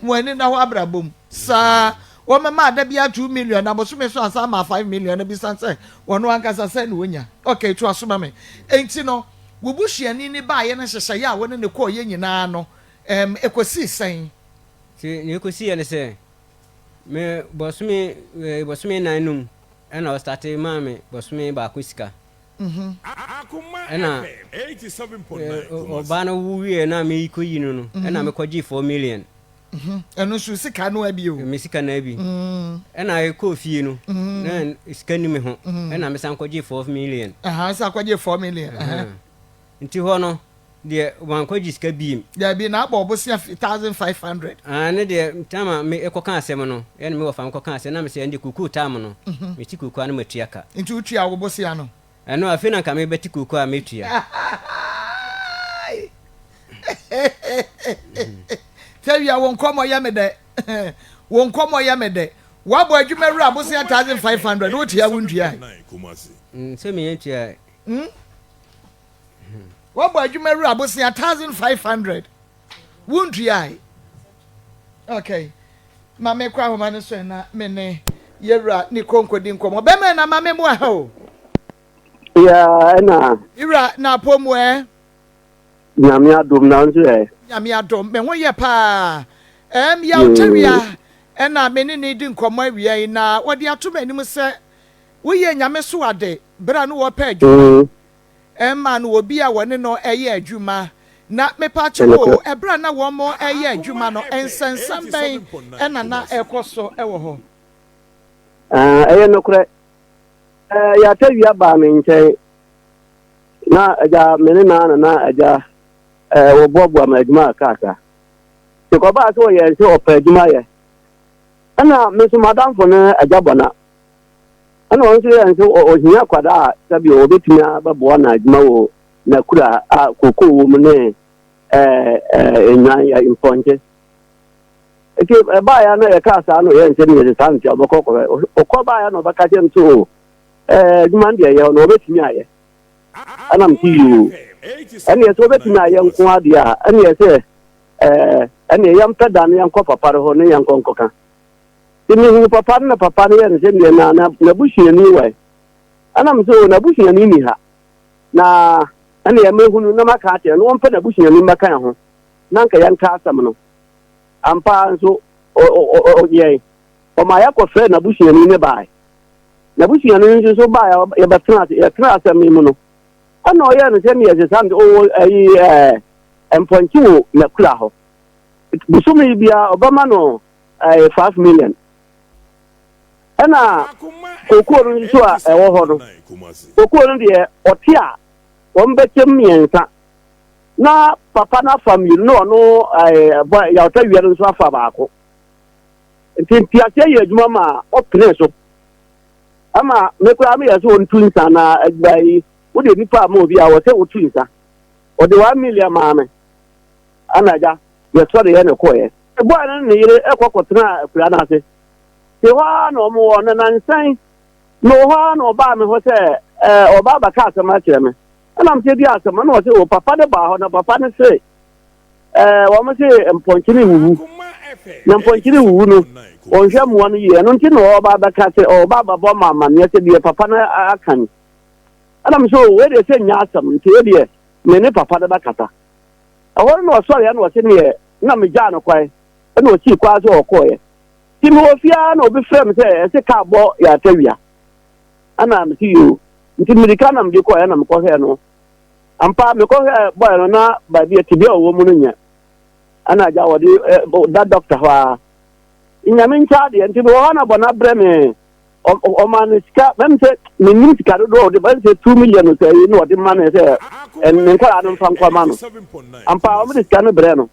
mo ani na hɔ abrabɔ mu. Saa, wɔmɛma ada bi 2 million na bosome so ansa ama 5 million na bisa sɛ wɔn ankasa sɛ na wonya. Okay, to aso ma me. Enti no, wo busuani ni baayɛ no nhyehyɛeɛ a wo ne ne kɔɔyɛ nyinaa no, ɛkɔsii sɛn? Nti nea ɛkɔsiiɛ ne sɛ, me bosome, bosome 4 no mu ɛna ɔstate maa me bosome baako sika. Ɛna ɔbaa no wo wieɛ na mekɔyi no no, ɛna mekɔgyee 4 million. Ɛno nso sika no abi o. Me sika no abi. Ɛna ɛkɔɔ fie no, na sika ni me ho, ɛna mesan kɔgyee 4 million. San kɔgyee 4 million. Nti hɔ no deɛ wankɔgye sika biem. Dabi, na abɔ ɔbosea 1,500. Ah, ne deɛ time a me ɛkɔka asɛm no, ɛna me wɔfa mekɔka asɛm na mesɛ ɛnde kookoo time no, meti kookoo a na matua ka. Nti wotua wo bosea no? Ɛno afei na nka mebɛte kookoo a mɛtua. Tawia, wo nkɔmmɔ yɛ me dɛ. Wo nkɔmmɔ yɛ me dɛ. Woabɔ adwuma wura bosea 1,500, wotua wontua? Sɛ meyɛ ntua. Wɔbɔ adwuma wura bosea 1,500 wontuae. Okay, ma me kɔ ahoma no so na me ne yɛwura ne konkodi nkɔmmɔ. Bɛma na ma me mo aha o. Ya ɛna. Wura na apɔ mu ɛ. Nyame adom na nso ɛ. Nyame adom me ho yɛ paa. Yaw Tawia ɛna me ne ne di nkɔmmɔ awia yi na wɔde ato m'anim sɛ woyɛ Nyame so ade berɛ a no wɔpɛ adwuma. Ɛma no obi a wɔne no yɛ adwuma. Na mepaakyɛw o, ɛberɛ a na wɔn reyɛ adwuma no, nsɛnsɛm bɛn na na ɛrekɔ so wɔ hɔ? Ɛyɛ nokorɛ. Yɛatawia baa me nkyɛn, na agya me ne naa na na agya wɔboaboa me adwuma kakrakra. Nti kɔbaa sɛ ɔyɛɛ sɛ ɔpɛ adwuma yɛ. Ɛna me nso m'adamfo no agya bɔna. Ɛna ɔno nso yɛɛ nso ɔhia akwadaa a sɛbi ɔbɛtumi abɛboa no adwuma wɔ n'akura a kokoo wɔ mu ne ɛɛ nnwan mpɔnkye. Nti ɛbaeɛ na yɛkaa saa na ɔyɛ nsɛm yɛde saa nti ɔbɛkɔ kɔhwɛ. Ɔkɔ baeɛ na ɔbɛka kyerɛ m sɛ o ɛɛ adwuma no deɛ yɛ no ɔbɛtumi ayɛ. Ɛna m sɛ yoo ɛneɛ sɛ ɔbɛtumi ayɛ nko adeɛ a ɛneɛ sɛ ɛɛ ɛneɛ yɛmpɛ da no yɛnkɔ papa no hɔ ne yɛnkɔ nkɔka. Nti mehuu papa no na papa no yɛ no sɛ deɛ na n'abusuani wɔ ɛ. Ɛna me sɛ o n'abusuani ni ha. Na Ɛnneɛ mɛhunu na maka akyerɛ no, na ɔmfa n'abusuani mmɛka yɛn ho, na anka yɛnka asɛm no. Ampa ara nso, ɔyɛe. Ɔmaa yɛkɔfrɛɛ n'abusuani no bae. N'abusuani no nso so bae a yɛbɛtena ase, yɛtena asɛm yi mu no, ɛnna ɔyɛɛ no sɛdeɛ ɛsɛ sɛ ɔwɔ ayi ɛɛ mpɔnkye wɔ n'akura hɔ. Bosome biara ɔbɛma no ɛɛ 5 million. Ɛna kookoo no nso a ɛwɔ hɔ no, kookoo no deɛ ɔte a wɔn bɛkyɛm mmiɛnsa na papa no afa mmienu na ɔno ɛɛ bɔ yawta wia no nso afa baako. Nti nteaseɛ yɛ adwuma ma ɔpene so ama me koraa meyɛ sɛ ɔntu nsa na adwuma yi wode nipa ama obi a wɔ sɛ wotu nsa. Ɔde 1 million maa me ana agya yɛsɔre yɛ ne kɔɔyɛ. Bɔɔ no ne yere ɛkɔ kɔtena akura no ase. Te hɔ ara na ɔmo wɔ na nansan na wɔ hɔ ara na ɔbaa me hɔ sɛ ɛɛ ɔbaa bɛka asɛm akyerɛ me. Ɛna m sɛ di asɛm ɛna ɔsɛ o papa no baa hɔ na papa no se ɛɛ wɔn se mpɔnkye no wuwu na mpɔnkye no wuwu no wɔnhwɛ mmoa no yie, ɛno nti na ɔba bɛka sɛ ɔba abɛbɔ ma amanneɛ sɛ deɛ papa no aka ni. Ɛna m sɛ o wei deɛ sɛ nya asɛm nti wei deɛ me ne papa no bɛkasa. Ɛhɔ no na ɔsɔre ɛna ɔse neɛ na megyaa no kwan ɛna ɔsii kwan sɛ ɔkɔɔeɛ. Nti mewɔ fie ara na obi frɛ me sɛ ɛsɛ kaa bɔ yɛ atawia. Ɛna mese yoo, nti mmirika na mede kɔɛ na mekɔhwɛɛ no. Ampa mekɔhwɛɛ bɔɛ no na baabi a tebea a ɔwɔ mu no nyɛ. Ɛna agya wɔde da dɔkta hɔ a Nyame nkyɛ adeɛ. Nti mewɔ hɔ na bɔ no abrɛ me, ɔma no sika mɛm sɛ mennim sika dodoɔ ɔde bɛn sɛ 2 million sɛ yi na ɔde ma no sɛ ne nkwadaa no mfa nkɔma no. Ampa wɔn de sika no brɛ no.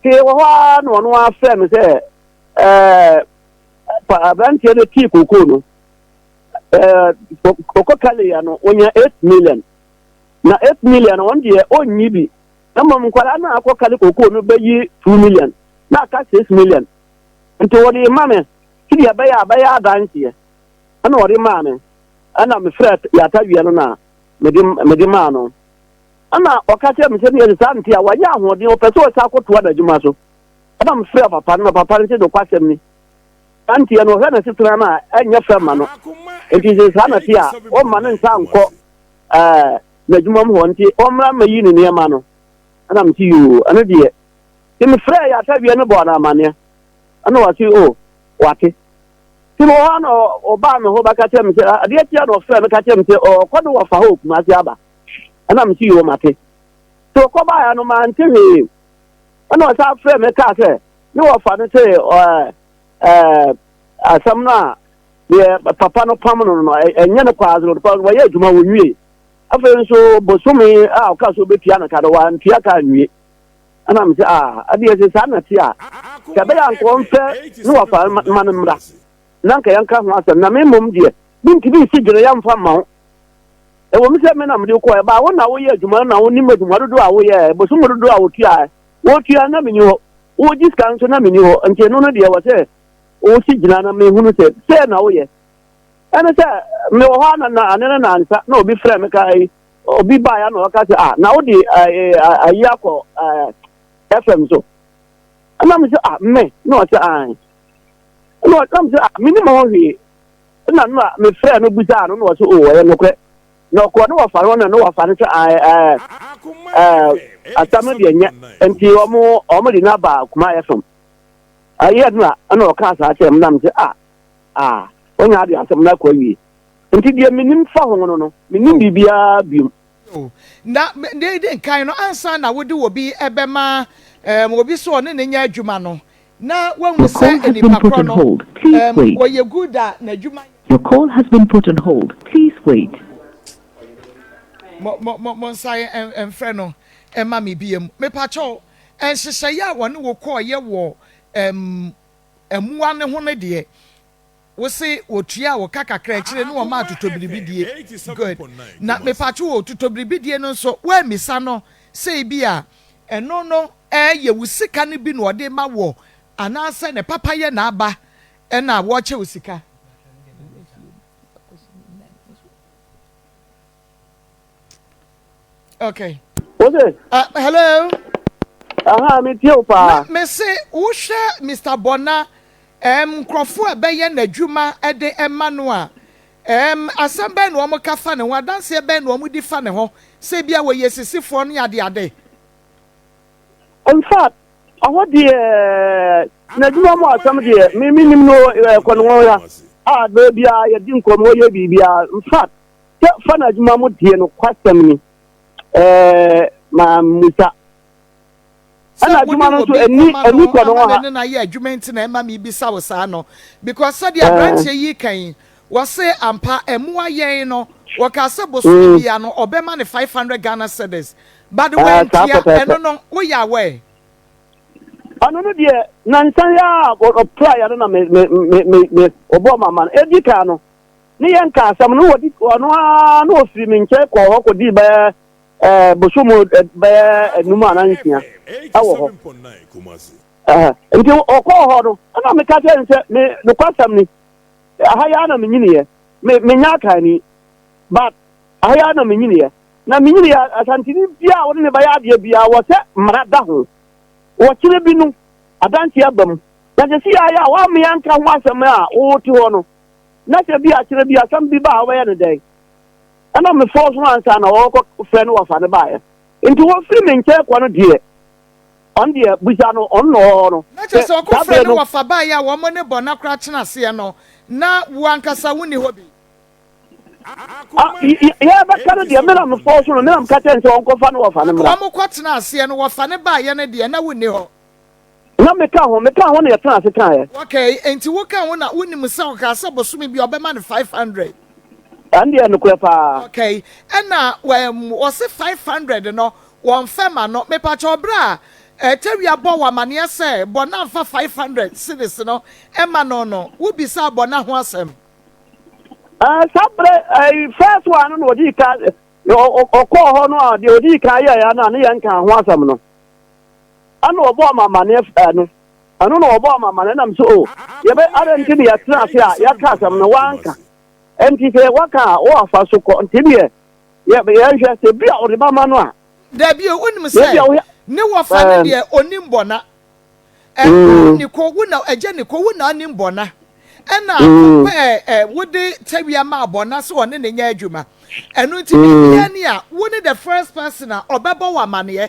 Tee wɔ hɔ ara na ɔno afrɛ me sɛ ɛɛ aberanteɛ no tii kokoo no ɛɛ kɔkɔ kaleya no onya 8 million na 8 million wɔn deɛ ɔnyi bi na mmom nkwadaa no akɔ kale kokoo no bɛyi 2 million na aka 6 million, nti wɔde ma me sɛdeɛ ɛbɛyɛ a bɛyɛ adanseɛ. Ɛna wɔde maa me ɛna mefrɛ yɛata wia no na mede maa no. Ɛna ɔka kyerɛ me sɛ neɛ saa nti a wanyɛ ahoɔden ɔpɛ sɛ ɔsa akɔtoa n'adwuma so. Ɛna mefrɛ papa no na papa no sɛ nokwasɛm ni, saa nteɛ no ɔhwɛ ne setena no a ɛnyɛ fɛ ma no, nti sɛ saa na te a ɔmma ne nsa nkɔ ɛɛ n'adwuma mu hɔ, nti ɔmmra mmɛyi ne nneɛma no. Ɛna mese yoo, ɛno deɛ. Nti mefrɛ yɛata wia no bɔɔ no amanneɛ ɛna wɔse o wate. Nti mewɔ hɔ na ɔbaa me hɔ bɛka kyerɛ me sɛ adeɛ tia na ɔfrɛ me ka kyerɛ me sɛ ɔkɔ de wɔfa hɔ Kumase aba. Ɛna mese yoo, mate. Nti ɔkɔ baeɛ no mante hwee. Ɛna ɔsan frɛ me kaa sɛ ne wɔfa no sɛ ɛɛ ɛɛ asɛm no a deɛ papa no pam no no ɛnyɛ no kwaa so no wɔyɛ adwuma wɔnwie. Afei nso bosome a ɔka so bɛtua no ka no wantua ka nwie. Ɛna me sɛ ah, ɛdeɛ sɛ saa na te a sɛ ɛbɛyɛ anka ɔmfɛ ne wɔfa ma no mmra na nka yɛnka ho asɛm, na me mmom deɛ mentumi nsi dwene yɛmfa mma wo. Ɛwɔ mu sɛ me na mede kɔɛ baa wo na woyɛ adwuma no na wonim adwuma dodoɔ a woyɛ, bosom dodoɔ a wotua wotua na menni hɔ, wogye sika nso na menni hɔ, nti ɛno no deɛ wɔ sɛ wosi gyina na mehunu sɛ sɛ na woyɛ. Ɛne sɛ mewɔ hɔ a na ane no nansa na obi frɛ me ka yi obi baeɛ na ɔka sɛ ah, na wode ayi akɔ FM so. Ɛna me sɛ ah, me na ɔsɛ ae. Ɛna ɔsɛ me sɛ ah, menim ho hwee. Ɛna no a mefrɛ no bisaa no na ɔsɛ o ɔyɛ nokorɛ na ɔkɔɔ ne wɔfa no na ne wɔfa no sɛ ae ɛɛ ɛɛ asɛm no deɛ nyɛ, nti ɔmo de no aba Kuma FM ayɛ no a. Ɛna ɔka saa kyerɛ me na me sɛ ah ah, wɔnya ade asɛm no akɔ awie, nti deɛ menim fa ho no menim biribiara biom. Na ne di nkan no, ansa na wode obi bɛma obi so ɔne ne nyɛ adwuma no, na wahu sɛ nipa korɔ no wɔyɛ good a n'adwuma. Your call has been put on hold. Please wait. Mo mo mo mo nsa mfrɛ no ɛma me biem. Mepakyɛw, nhyehyɛeɛ a wɔne wo kɔɔyɛ wɔ mmoa ne ho no deɛ, wose wɔtua wo ka kakra akyire ne wɔma atotɔbiribidie. Good. Na mepatwo wɔ totɔbiribidie no nso, woammisa no sɛ bi a ɛno no ɛyɛ wo sika no bi na ɔde ma wɔ anaasɛ ne papa yɛ n'aba ɛna wɔkyɛ wo sika? Okay. Wose? Hello. Aha, me tie wo paa. Na me se wohwɛ Mr. Bona, nkurɔfoɔ a ɛbɛyɛ n'adwuma de ɛma no a Ɛɛm, asɛm bɛn na wɔka fa ne ho? Adanseɛ bɛn na wɔdi fa ne ho sɛ ebia wɔyɛ asisifoɔ ne adeade? In fact, ɔhɔ deɛ n'adwuma mu asɛm deɛ me menim no kɔnɔya a berɛ biara yɛdi nkɔmmɔ yɛ biribiara. In fact, sɛ fa n'adwuma mu deɛ no kwasɛm ni ɛɛ mammusa. Sɛ Ɛna wode adwuma no nso obi ɛni kɔma ɛni no kɔ no ama ha. ne ne no ayɛ adwuma nti na ɛma mebisa wo saa no because sɛdeɛ Ɛɛ aberanteɛ yi reka yi, wɔse ampa ɛmmoa yɛn no, wɔkaa sɛ bosome biara no ɔbɛma no 500 Ghana cedis but ɛɛ saa wantua, pɛpɛɛpɛ. ɛno no woyɛ aware? Ɔno no deɛ nansa yi a ɔpra yɛ no na me me me me me ɔbɔɔ ma ma no. Edi kan no ne yɛn ka asɛm no wɔdi ɔno ara na ɔfiri me nkyɛn kɔɔ hɔ kɔdii bɛyɛ ɛɛ bosom bɛyɛ enum anaa nsia ɛwɔ hɔ. Ɛhɛ nti ɔkɔɔ hɔ no ɛna meka kyerɛ no sɛ me nokwasɛm ni aha yi ara na menyiniiɛ me menyɛ akanni but aha yi ara na menyiniiɛ na menyiniiɛ Asanteni biara a wo ne ne bɛyɛ adeɛ biara wɔ sɛ mmara da ho wɔkyerɛ bi no adanseɛ aba mu na sɛ si ayɛ a woammea nka ho asɛm a wote hɔ no na sɛ bi akyerɛ bi asɛm bi ba a wobɛyɛ no dɛn ɛna mefɔɔ so ansa na wɔkɔ frɛ no wɔfa no baeɛ nti wɔfiri me nkyɛn kɔ no deɛ ɔno deɛ busa no ɔno na ɔwɔ hɔ no Na kyerɛ sɛ sɛ saa ɔkɔfrɛ berɛ ne no wɔfa baeɛ a wɔn ne bɔna koraa tena aseɛ no, na wo ankasa wonni hɔ bi. Ah, yɛbɛka no deɛ me na mefɔɔ so no me na meka kyerɛ no sɛ ɔnkɔfa no wɔfa no mmra. Wɔn kɔtena aseɛ no, wɔfa no baeɛ no deɛ, na wonni hɔ. Na meka ho, meka ho na yɛtena ase kaeɛ. Okay, enti woka ho na wonim sɛ ɔkaa sɛ bosome bi ɔbɛma no 500. Ɛno deɛ nokorɛ paa. Okay, ɛna um, ɔse 500 no wɔmfɛ ma no. Mepakyɛw berɛ a eh, Tawia bɔ wo amaneɛ sɛ Bɔna mfa 500 cedis no ɛma no no, wobisaa Bɔna ho asɛm? Uh, saa berɛ uh, first one no na ɔdii ka ɔkɔɔ hɔ no a deɛ ɔdii kan yɛeɛ no a ne yɛnka ho asɛm no. Ɛna ɔbɔɔ me amaneɛ ɛno ɛno na ɔbɔɔ me amaneɛ nam sɛ o yɛbɛ adɛn nti ne yɛtena ase a yɛka asɛm no wanka nti sɛ waka a wɔafa so kɔ nti deɛ yɛ yɛnhwɛ sɛ bi a ɔde bɛma no a Dabi o, wonim na sɛ ebi a woyɛ ne wɔfa no ɛɛ deɛ ɔnim bɔna. Ɛno ne ko wo na agya ne ko wo na anim bɔna ɛna wopɛ ɛ wode tawia maa bɔna sɛ ɔne ne nyɛ adwuma ɛno nti biribiara ni a wo ne the first person a ɔbɛbɔ wɔ amaneɛ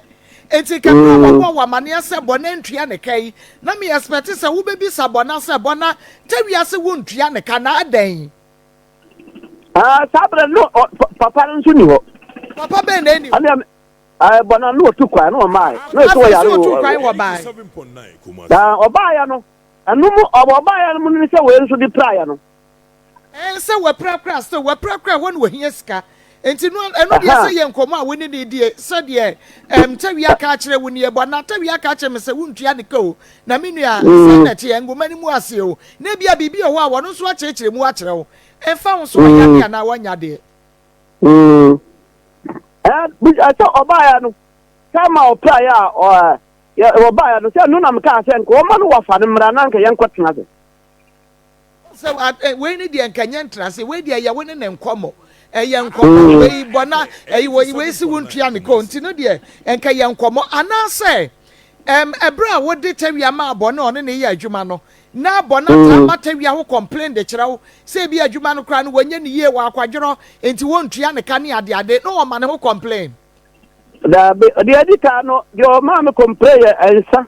nti kakra a wɔbɔ wɔ amaneɛ sɛ bɔna ntua ne ka yi na me expect sɛ wobɛbisa bɔna sɛ bɔna tawia sɛ wontua ne ka na adɛn. Ah, saa berɛ no papa no nso ni hɔ. Papa bɛn na ɛni hɔ? Ɛɛ bɔ na na ɔtu kwan na ɔmaae na ɛsɛ Afei ɔyare nso ɔtuu wɔ kwan wɔ bae. Na ɔbaeɛ no ɛno mu ɔbaeɛ no mu ne sɛ wei nso de piraeɛ no. Ɛɛ sɛ wapira koraa still wapira koraa ɛhɔ na ohia sika nti no ɛno deɛ sɛ yɛ nkɔmɔ a wo ne ne die sɛdeɛ ɛm tawia aka akyerɛ wo nie bɔ na tawia aka akyerɛ me sɛ wontua ne ka o na me nua sɛ na ɛteɛ ngoma no mu ase o na ebia biribi wɔ hɔ a wɔno nso akyerɛkyerɛ mu akyerɛ wo ɛmfa ho sɛ ɔyɛ adeɛ anaa wanya adeɛ. Mm. Sɛ ɔbaeɛ no sɛ ma ɔpraeɛ a ɔbaeɛ no sɛ no na mekaa sɛ nka ɔma no wafa no mmara na nka yɛnkɔtena ase. Sɛ wei ne deɛ nka nyɛ ntena ase, wei deɛ ɛyɛ wo ne ne nkɔmmɔ, ɛyɛ nkɔmmɔ, wei bɔ na ɛyi wei wei si wo ntua ne kɔn nti no deɛ nka yɛ nkɔmmɔ anaasɛ ɛm ɛberɛ a wode tawia maa bɔ ne ɔne ne yɛ adwuma no na bɔ na taa ma tawia ho complain de kyerɛ wo Sɛ ebia adwuma no koraa no wɔnyɛ no yie, wɔ akwadworɔ nti wɔntua ne ka ne adeade na wɔma ne ho complain. Daabi, deɛ adi kan no, deɛ ɔmaa me complain yɛ nsa.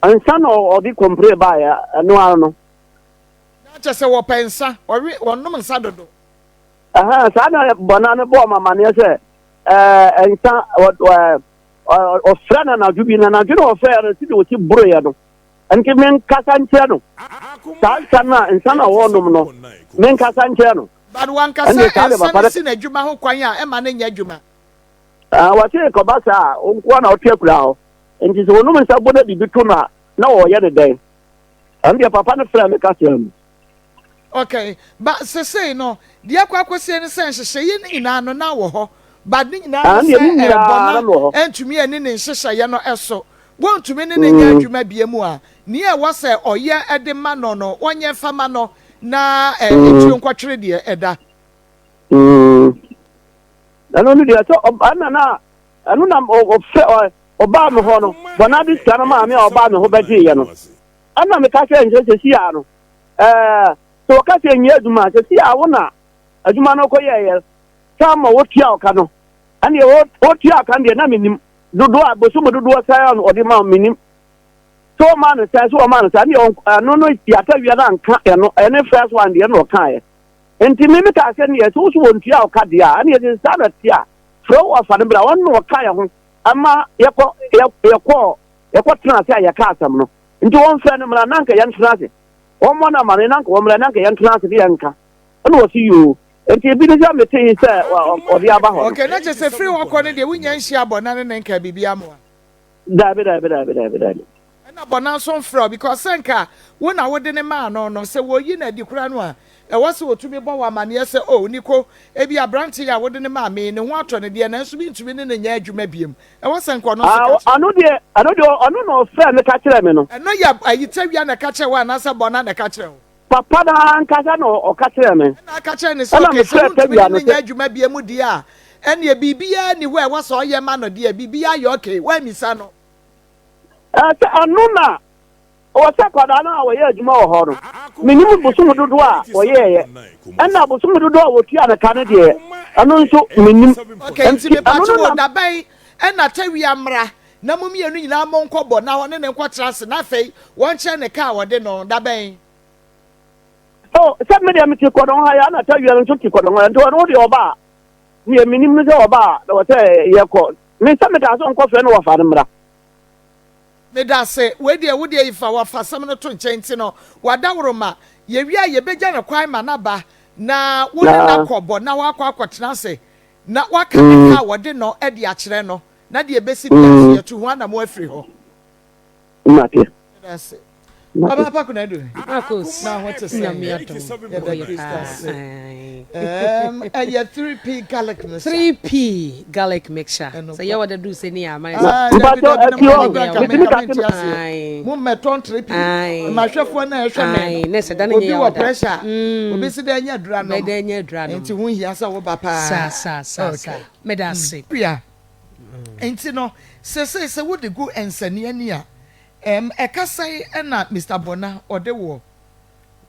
Nsa na ɔde complain baeɛ, ɛno ara no. Na kyɛ sɛ wɔpɛ nsa, wɔwe, wɔnom nsa dodo. Ɛhɛn, saa na bɔna no bɔɔ me amaneɛ sɛ ɛɛ nsa, ɔfrɛ no anadwo bi, na anadwo na ɔfrɛ no, sɛdeɛ ɔsi boroeɛ no. Nti menkasa nkyerɛ no. Saa nsa no a nsa no a wɔrenom no, menkasa nkyerɛ no. But wankasa Ɛnde saa de nsa papa no no. si n'adwuma ho kwan a ɛma no nyɛ adwuma. Ah, wɔse kɔba saa a, wo nkoa na wote akuraa hɔ. Nti sɛ wɔnom nsa bɔ na biribi to no a, na wɔyɛ no dɛn? Ɛno deɛ papa no frɛɛ me kasaa mu. Okay, but sesei no, deɛ akɔ akɔsie ne sɛ nhyehyɛeɛ no nyinaa no na wɔ hɔ, but ne nyinaa Ah, ne ɛndeɛ sɛ ne ɛbɔ nyinaa na na mewɔ hɔ. ɛntumi ɛne ne nhyehyɛeɛ no so. Wɔntumi ne no nyɛ adwuma bio mu a, nea ɛwɔ sɛ ɔyɛ de ma no no, ɔnyɛ mfa ma no, na eturo nkɔtwere deɛ ɛda. Ɛno no deɛ sɛ ɛna na ɛno na ɔfrɛ ɔbaa me hɔ no bɔnade sika no maa me a ɔbaa me hɔ bɛgyeeɛ no ɛna meka kyerɛ no sɛ sɛsi a no ɛɛ Sɛ wɔka sɛ nyɛ adwuma a, sɛsi a wo na adwuma no kɔyɛɛyɛ saa ma wotua wo ka no. Ɛneɛ wotua wo ka no deɛ na mennim dodoɔ a bosome dodoɔ sɛn a ɔde ma wo mennim. Sɛ wɔmaa no sɛn, sɛ wɔmaa no sɛn, ɛneɛ ɛno no yɛata wia no anka ɛno, ɛne first one deɛ na ɔkaeɛ. Nti me mekaa sɛ neɛ sɛ wo so wɔntua wo ka deɛ a, ɛneɛ sɛ saa na ɛte a, frɛ wo ɔfa no bra, ɔno na ɔka yɛ ho ɛma yɛkɔ yɛkɔɔ yɛkɔtena ase a yɛka asɛm no. Nti wɔmfrɛ no mmra na anka yɛntena ase. Wɔmmɔ no amane na anka wɔmmra na anka yɛntena ase ne yɛnka. Ɛna ɔse yoo. Nti ebi ne sɛ metee sɛ ɔde aba hɔ no. Okay, na kyerɛ sɛ firi hɔ kɔ no deɛ wonya nhyia Bɔna ne ne nkaa biribi amoa? Daabi, daabi, daabi, daabi, daabi. Ɛna Bɔna nso mfrɛ wo because sɛ nka wo na wode no maa no no, sɛ wɔyi no adi koraa no a, ɛwɔ sɛ wɔtumi bɔ wo amaneɛ sɛ oh Niko, ebi aberante yi a wode no maa me yi, ne ho atɔ no deɛ nanso mentumi ne no nyɛ adwuma biom. Ɛwɔ sɛ nka ɔno nso ka kyerɛ wo. Ɛno deɛ, ɛno deɛ ɔno na ɔfrɛɛ me ka kyerɛɛ me no. Ɛno yɛ ayi Tawia na ɛka kyerɛɛ wo anaasɛ Bɔna na ɛka kyerɛɛ wo? Papa no ara ankasa na ɔka kyerɛɛ me. Ɛnna aka kyerɛɛ no sɛ, Ɛnna Okay, sɛ mefrɛɛ wontumi ne Tawia no no nyɛ sɛ. adwuma bio deɛ a, ɛnneɛ biribiara nni hɔ a ɛwɔ sɛ ɔyɛ ma no deɛ, biribiara yɛ okay. Woammisa no? Ɛɛ, sɛ ɛno na ɔwɔ sɛ akwadaa no a ɔyɛ adwuma wɔ hɔ no, mennim bosome dodoɔ a ɔyɛeɛ, ɛnna bosome dodoɔ a wɔtua no ka no deɛ, ɛno nso mennim. Okay, nti Enti ɛno mepatwo no wo, na. da bɛn na Tawia mmra na mo mmienu nyinaa monkɔbɔ na ɔne no nkɔtra ase na afei wɔnkyerɛ ne ka a ɔde no, da bɛn? Oh, sɛ me deɛ mete kɔdɔn ha yi, ɛna Tawia no nso te kɔdɔn ha yi, nti ɔno deɛ ɔba a, deɛ menim no sɛ ɔba a, na wɔ sɛ yɛkɔ. Me sɛ mekaa sɛ ɔnkɔfrɛ no wɔfa no mmra. Medase, wei deɛ wo deɛ yi fa w'afasɛm no to nkyɛn nti no w'adaworoma, yɛwie a yɛbɛgya no kwan ma no aba na wo ne no akɔ bɔ na wakɔ akɔtena ase na waka ne ka a wɔde no de akyerɛ no na deɛ ɛbɛsi biara nso yɛatu ho anamo afiri hɔ. Mate. Medase. Ɔbaa pa Konadu. Marcos. Na ho te sɛn? Nyame adom. Yɛda Ɔyɛ Kristo paa. ase. Ae. Ɛɛm, ɛyɛ 3P garlic mixture. 3P garlic mixture. Ɛno Sɛ pa. yɛwɔ da duru sɛ ni a, ama Ah, sɛ. dabi Mpakyɛw, dabi na ɛti mo hɔ, ani kura nka me metumi nka ka me se nte aseɛ. Ae. Mo mmɛtɔn 3P. Ae. Mahwɛfoɔ no a ɛhwɛ me Ae, no, na ɛsɛ da no obi nyɛ wɔ yɛwɔ da. pressure a, obi se dɛ nyɛ adura nom. Bɛdɛ nyɛ adura nom. Nti ho nhia sɛ woba paa. Saa, saa, saa, saa. Okay. Meda ase. Pia. Nti no, sesei sɛ wode gu nsania ani a, Ɛm, ɛka sɛn na Mister Bona ɔde woɔ?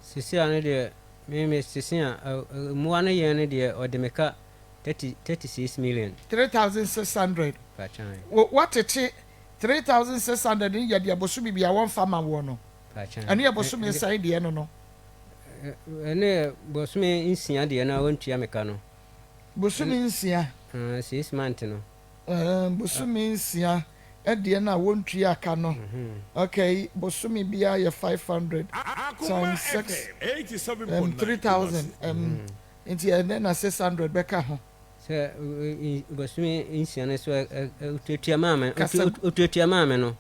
Sese ano deɛ, me me sese a, ɛ, ɛ, mmoa no yɛn no deɛ, ɔde me ka 30, 36 million. 3,600. Pakyan. Wo, woatete 3,600 no yɛ deɛ bosome biara wɔmfa ma woɔ no? Pakyan. Ɛno yɛ bosome sɛn deɛ no no? Ɛ, ɛno yɛ bosome nsia deɛ no a wɔntua me ka no. Bosome nsia? Ɛɛ, 6 month no. Ɛɛ, bosome nsia deɛ no a wɔntua ka no. Okay, bosome biara yɛ 500 times 6, 3000, nti ɛnɛ na 600 bɛka ho. Sɛ bosome nsia no so otuatua maa me, otuatua maa me no,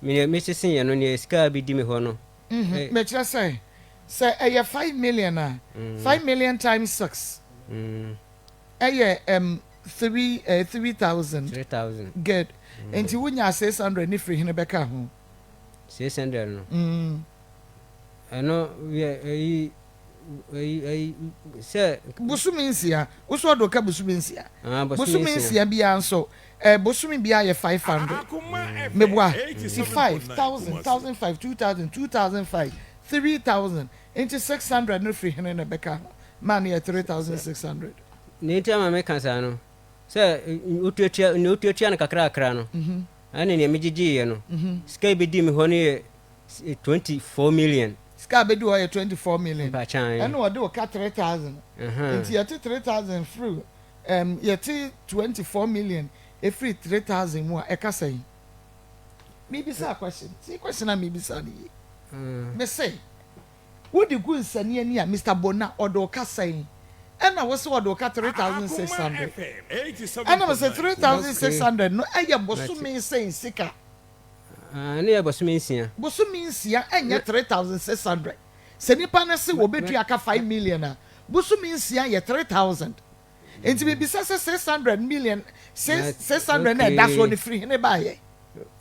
me mesese yɛ no neɛ sika bi di me hɔ no. Mekyerɛ sɛ, sɛ ɛyɛ 5 million a, 5 million times 6 ɛyɛ 3 3000. 3000. Good. Nti wonya 600 ne firi hene bɛka ho? 600 no. Ɛno yɛ ɛyi ɛyi ɛyi sɛ. Bosome nsia. Wosɔ ɔdo ka bosome nsia. Bosome nsia biara nso bosome biara yɛ 500. Meboa ti 5,000, 1,500, 2,000, 2,500, 3,000. Nti 600 no firi hene na ɛbɛka ho maa no yɛ 3,600. Ne nti ama meka saa no, sɛ otuatua nea otuatua no kakrakra no, ɛne nea megyegyeeɛ no, sika a ɛbɛdi me hɔ no yɛ 24 million. Sika a bɛdi hɔ yɛ 24 million. Mpakyan. Ɛna ɔde wo ka 3,000. Nti yɛte 3,000 firi yɛte 24 million ɛfiri 3,000 mu a, ɛka sɛn? Mebisa question. See question a mebisa no yie. Mese, wode gu nsani ani a, Mister Bona, ɔde wo ka sɛn? Ɛna wo se ɔde wo ka 3,600. Ɛna mese 3,600 no ɛyɛ bosome sɛn sika? Ɛno yɛ bosome nsia. Bosome nsia ɛnyɛ 3,600. Sɛ nipa no se wɔbɛtua ka 5 million a, bosome nsia yɛ 3,000. Nti mebisa sɛ 600 million, 600 na ɛda soɔ no firi hene baeɛ?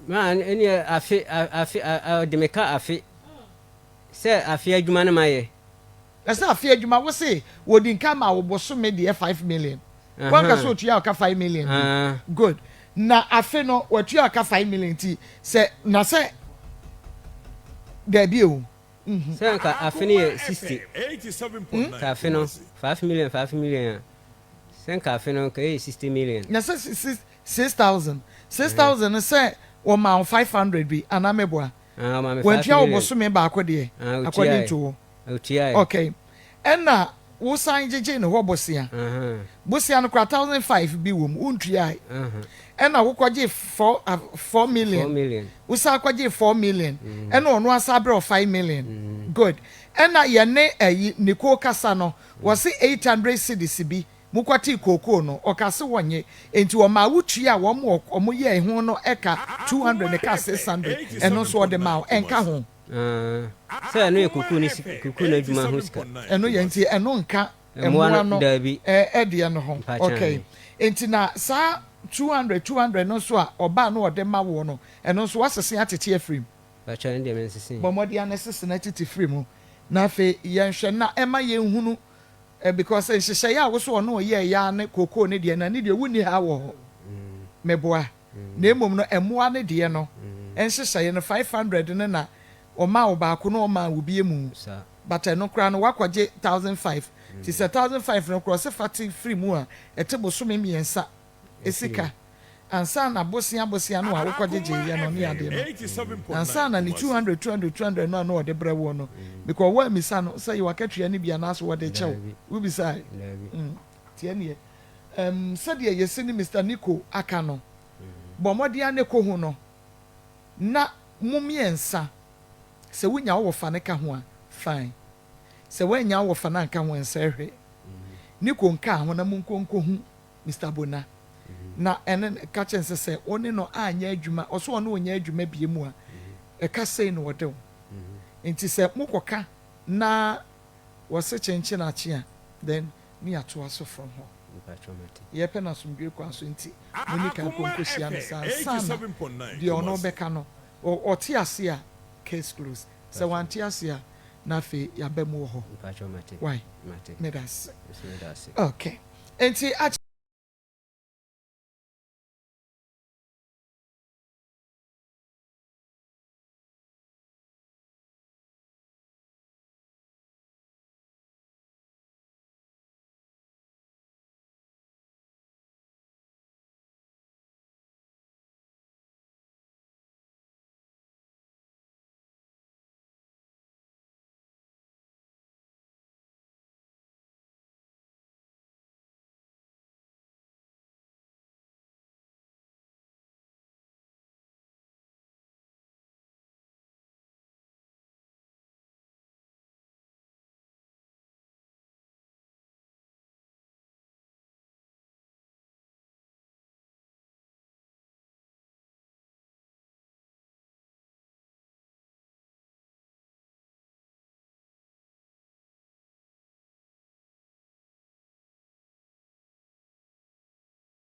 Ma ɛneɛ afe, afe, ɔde me ka afe. Sɛ afe adwuma no mayɛ. Na sɛ afe adwuma, wo se wɔdi nka ma wo bosome deɛ 5 million. Wanka sɛ otua ɔka 5 million bi. Good. Na afe no watua ɔka 5 million nti sɛ na sɛ daabi o. Sɛ anka afe no yɛ 60, nka afe no 5 million 5 million a, sɛ nka afe no nka ɛyɛ 60 million. Na sɛ 6000, 6000 no sɛ wɔmaa wo 500 bi anaa meboa? Ah, ɔmaa me 5 Wantua wo million. bosome baako deɛ Ah, according otuae. to wo. Otuae. Okay. Ɛna wosan gyegyee ne hɔ bosea. Ahaa. Bosea no koraa 1005 bi wɔ mu, wontuae. Ahaa. Ɛna wokɔgyee 4, ah, 4 million. 4 million. Wosan kɔgyee 4 million. Ɛna ɔno asan abrɛ wo 5 million. Good. Ɛna yɛne ɛyi Nicole kasa no, wɔse 800 cedis bi Mokɔtee kookoo no, ɔka se wɔnye, enti ɔmaa wo tuaa wɔn a wɔyɛɛ ho no ka 200 ne ka 600, ɛno nso ɔde maa wo, ɛnka ho? Aah, sɛ ɛno yɛ kookoo no sika, kookoo no adwuma ho sika. Ɛno yɛ, nti ɛno nka Mmoa mmoa no, no daabi. deɛ no ho. Mpakyɛ Okay, ahe. enti na saa 200, 200 no nso a ɔbaa na ɔde ma woɔ no, ɛno nso woasese atete afiri mu? Mpakyɛ ɛno deɛ mensesee. Bɔ mmɔden ara na sese no atete firi mu, na afei yɛnhwɛ na ɛma yɛnhunu Eh because nhyehyɛeɛ a wo so ɔno ɔyɛɛ yaa ne kookoo no deɛ na ne deɛ wonni ha wɔ hɔ meboa na mmom no mmoa no deɛ no nhyehyɛeɛ no 500 no na ɔmaa wo baako na ɔmaa wo bie mu but ɛno koraa no woakɔgye 1005 nti sɛ 1005 no koraa ɔse fa te firi mu a ɛte bosome mmiɛnsa sika ansa na bosea bosea no a wokɔgyegyeeɛ no ne adeɛ no, ansa na ne 200 200 200 no a na ɔde brɛ woɔ no, because woammisa no sɛ yɛ w'akatua no bi anaasɛ wɔde rekyɛ wo, wobisae? Mm, nti ɛnneɛ, um, sɛdeɛ yɛsi ne Mister Nico aka no, bɔ mmɔden ara ne kɔhu no, na mo mmiɛnsa, sɛ wonya wo wɔfa no ka ho a, fine, sɛ woannya wo wɔfa no anka ho a, ɛnsɛe hwee. Nico nkaa ho na monkɔ nkɔhu Mister Bona, na ɛne no ka kyerɛ no sɛ sɛ wo ne no anyɛ adwuma, ɔse ɔne wo nyɛ adwuma bie mu a, ɛka sei na ɔde wo. Nti sɛ mokɔka na wɔse kyenkyen akye a, then ne yɛatoa so from hɔ. Yɛpɛ no asomdwoe kwan so nti monni kan nkɔ nkɔhyia no saa ansa na deɛ ɔno bɛka no, ɔte ase a, case closed. Sɛ wante ase a, na afei yɛaba mu wɔ hɔ. Wai? Meda ase. Okay. Enti akyɛ.